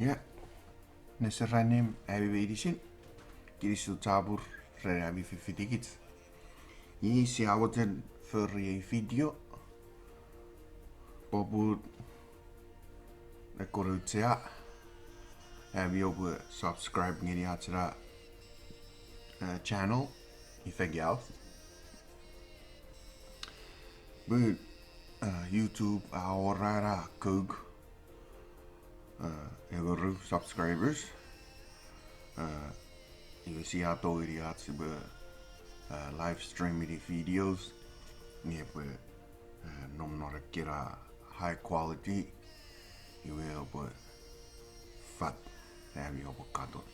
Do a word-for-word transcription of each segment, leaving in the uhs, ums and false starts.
Ia, neseranim ami meinisin, kinisou chapur ren ami fifitikich. Iei sia mochen fori ei video, popun ekkoch auchea, ami oupwe subscribe ngeni ach ena, eh, channel, Ifegaus. Pun, eh, YouTube a awora ena code, eh, engon subscribers. Eh, iwe sia tongeni ach sipwe, eh, live stream-ini videos, nge epwe, eh, nom non ekkena high quality, iwe oupwe fat, ami oupwe katon.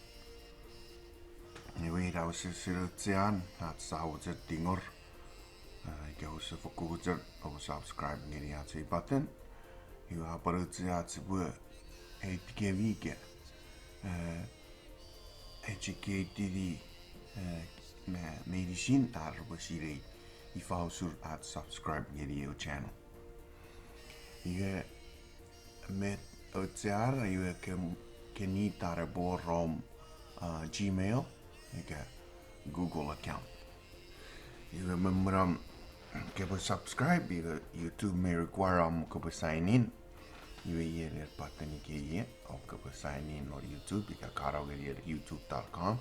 Iwe ina wesewesen auchean ach sa mochen tingor, eh, ika ouse fokkun mochen oupwe subscribe ngeni ach ei button. Iwe a pwan auchea ach sipwe aitikemi ika, eh, educate-ini, eh, me, meinisin ar repwe sinei ifa usun ach subscribe ngeni eu channel. Iwe met auchean, iwe ke, ke need ar epwe wor om, ah, Gmail ika Google account. Iwe me mwen om kopwe subscribe, iwe YouTube mei require om kopwe sign in. Iwe iei ena button ikeie, om kopwe sign in non YouTube, ika ka no ngeni youtube dot com.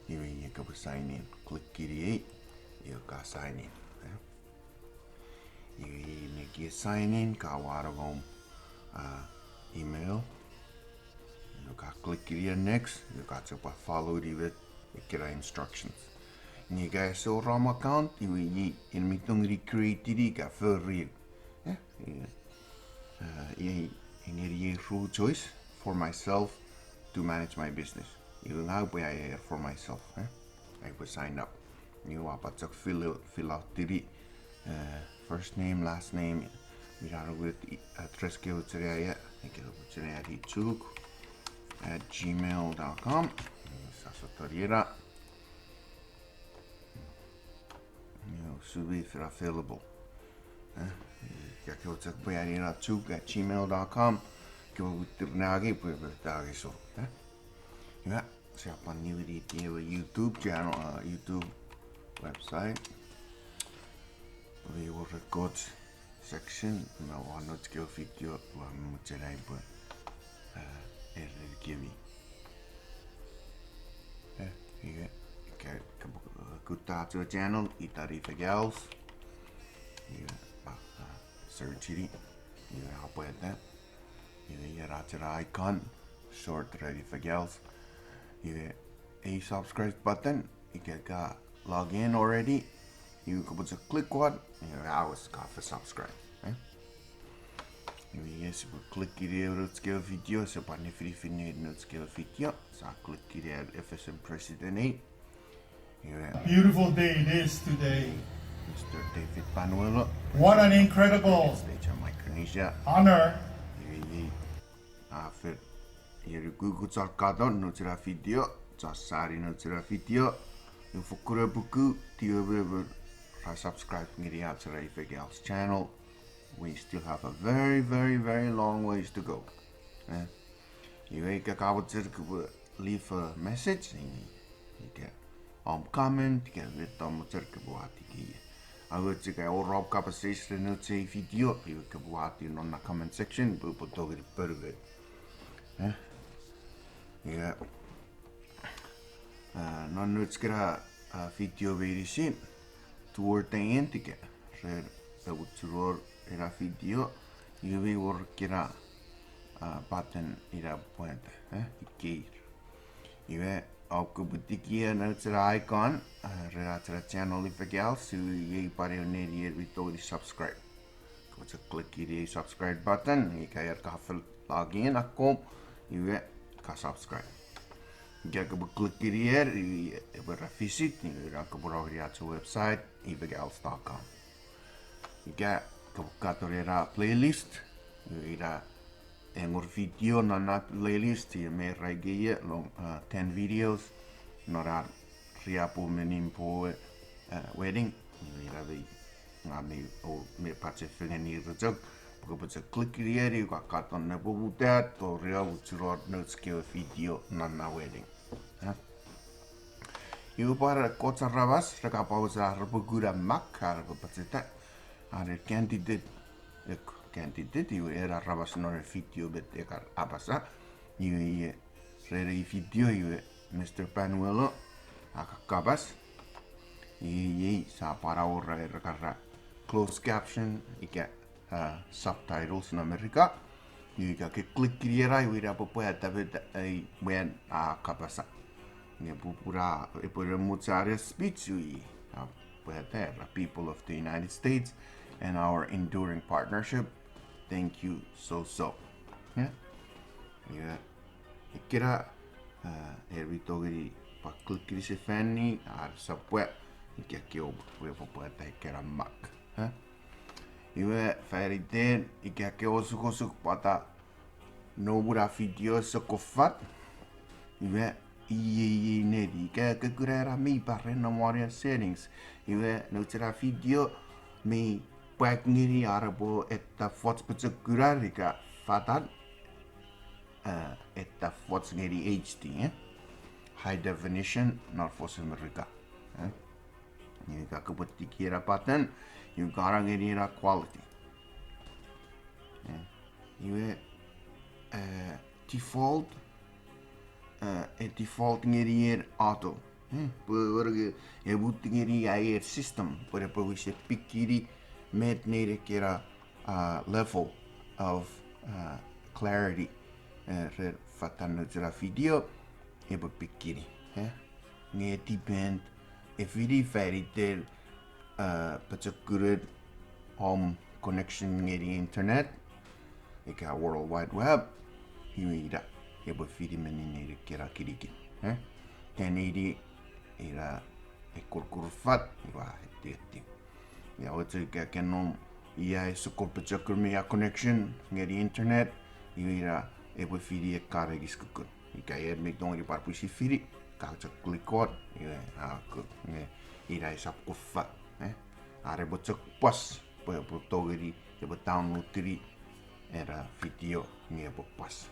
Iwe iei kopwe sign in, click-ini ei, iwe ka sign in. Eh? Iwe iei me ke sign in, ka wanong om, ah, email. Iwe ka click-ini next, iwe ka chok pwan follow-ini met ekkena instructions. Nge ika ese wor om account, iwe iei en mi tongeni create-ini ika fori. Eh, iei, eh, iei, ngeni ei ru choice: for myself, to manage my business. Iwe ngang upwe aier for myself, eh? Ai upwe sign up. Iwe ua pwan chok fill, fill out-ini, eh, first name, last name, ina nukun address kewe chok aea, ika chok aea Chuuk at gmail dot com. Sa sotuni ena. Iwe, sumi fen available. Eh, ika kewe chok pwe ani ena Chuuk at gmail dot com. Kewe witiwit naki pwe pwe tagi so. Eh? Iwe, sia pwan niwiniti ewe YouTube channel, uh, YouTube website. Pwe wor ekkoch section me won nouch kewe video ua mochen ai pwe, uh, erenikemi. Eh, ika, ika, kutta ach ewe channel, itan Ifegaus. Iwe, ah, ah, search-ini. Iwe, apweta. Iwe, iei ach ena icon, short ren Ifegaus. Iwe, ei subscribe button, ika ka log in already, iwe kopwe chok click won, iwe a wes ka fen subscribe, eh? Iwe iei sipwe click-ini ew nouch kewe video, sipwe nifinifin nouch kewe video, sa click-ini F S M President ei. Iwe, beautiful day it is today. Mister David Panuelo, What an incredible State of Micronesia, honor. Iwe iei, a fen, iei kuku chon katon nouch ena video, chon sani nouch ena video, iwe fokkun apuku, tiwe me ra subscribe ngeni ach ena Ifegaus channel. We still have a very, very, very long ways to go. Eh? Iwe ika ka mochen kopwe leave a message, ika om comment, ika met om mochen kopwe wata ikeie. Iwe chok ika wor om kapas eis ren nouch ei video, iwe kopwe wata non na comment section, pwe upwe tongeni ponueni. Eh? Iwe, ah, non nouch kena, ah, video meinisin, toward the end ika ren, eh, uchunon ena video, iwe mi wor kena, ah, button ina pwanta, eh, ikeir. Iwe, om kopwe tiki nouch ena icon, ah, ren ach ena channel Ifegaus, iwe iei pwan ew nenien mi tongeni subscribe. Kopwe chok click-ini ei subscribe button, ika ir ka fen log in akkom, iwe ka subscribe. Ika kopwe click-ini ir, iwe epwe ra visit, iwe ina kopwe ra ngeni ach website, ifegaus dot com. Ika kopwe katon ena playlist, iwe ina engon video non na playlist, iwe me ra ikeie long, uh, ten videos, non ar riaffou me nimpowe, uh, wedding, iwe ina mei, nga mei, o, me pachefengen ir chok, Kopwe chok click-ini eni ka katon nepoputan tori a muchunon nouch kewe video non na wedding. Iwe pwan ekkoch aramas re kapausa repwe kuna mak ar repwe pacheta are candidate, ek candidate iwe ena aramas non e video met e kan apasa. Iwe ie ren ei video iwe Mister Panuelo a kakapas. Iei sa pwan awora era kara closed caption ika subtitles non Merika. Iwe ika ke click-ini ena iwe ina pwe pwata met ei mwan a kapasa. Nge pupuna epwe ne much are speech iwe a pwata era, people of the United States and our enduring partnership. Thank you so so. Iwe ikkena en mi tongeni pwan click-ini sefani ar sapwa ika ke epwe pwata ikkena mak. Iwe fan iten ika ke osukosuk pwata nomuna video sokko fat. Iwe iei, iei neni ika ke kuna ena mi paren nom won settings. Iwe nouch ena video mi pwak ngeni are pwe etta foch pochokunan ika fatan etta foch ngeni H D, high definition non fosun Merika. Iwe ika kopwe tiki ena button, iwe ka no ngeni ena quality. Iwe default, e default ngeni en auto. Pwe wor e mut ngeni aier system pwe epwe wisen pikkini met nein ekkena level of clarity ren fatan nouch ena video epwe pikkini. Nge e depend, e fini fan iten pochokunen om connection ngeni internet ika World Wide Web, iwe ina epwe fini me nein ekkena kinikin. Ten eighty ina e kurkur fat iwe a etieti. Ia ocho ika ke nom ia e sokko pochokun me ia connection ngeni internet, iwe ina epwe fini ekkan ekis kukkun. Ika en mi tongeni pwan pwisin fini, ka chok click won, iwe a kuk nge ina esap kuffa. Are epwe chok pwas pwe epwe tongeni epwe download-ini ena video nge epwe pwas.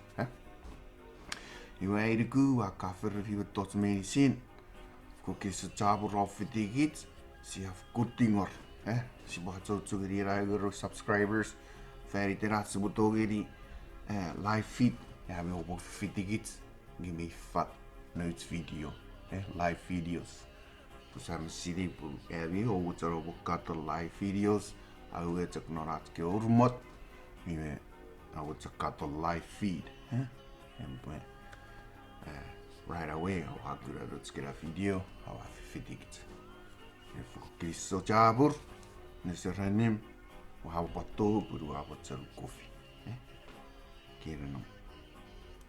Iwe ai nuku ua ka fori mettoch meinisin. Ko kinisou chapur om fitikich, sia fokkun tingor. Sipwe achocho ngeni ena engerou subscribers fan iten ach sipwe tongeni live feed, ami oupwe fitikich nge mi fat nouch video, live videos. Pwe sa mi sinei pun ami oupwe chok oupwe katon live videos, aue chok non ach kewe urumot, iwe aue chok katon live feed. En pwe right away aua kuna nouch kena video, aua fitikich. Iwe fokkun kinisou chapur, nesen ranim, ua pwan tou pun ua pwan chonu coffee. Kirinon.